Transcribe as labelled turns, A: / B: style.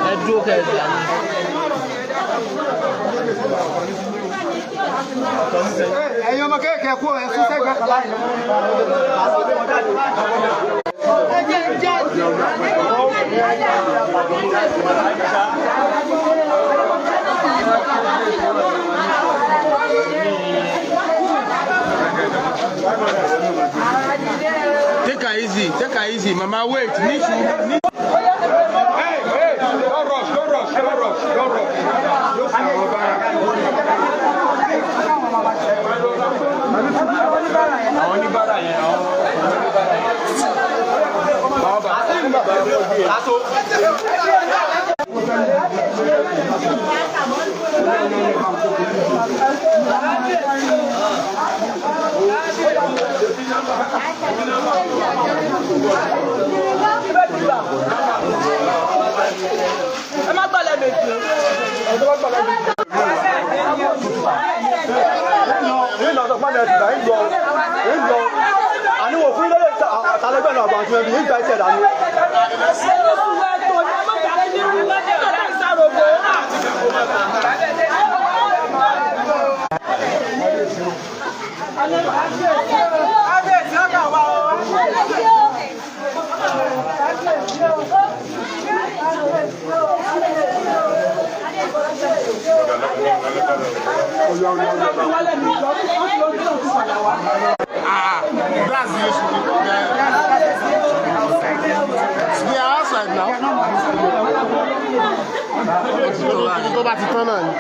A: Ẹ dúró kẹ́ ẹ gbà ní.
B: Ẹ̀yin ọmọ kéèké kú ẹ̀ sún sẹ́gbẹ̀ẹ́ kan láì.
C: Take her easy, take her easy. Mama, wait. Ní sùúrù. Ní. Hey, hey, don't rush, don't rush, don't rush, don't rush. Àwọn bára. Àwọn oníbàárà yẹn, àwọn oníbàárà yẹn. Àwọn bàbá bàbá yẹn kò bí ẹ.
D: Ẹ má gbọ́lẹ̀ méjì.
B: Nínú ọ̀sán pàdé ẹ̀dùn ń lọ ń lọ àníwò fún ilé àtàlẹ́gbẹ̀ẹ́ náà àgbàntún ẹbí ń gba ẹsẹ̀ dànù.
C: Ah, that's the issue. We are outside now. Tó bá ti tán náà ni.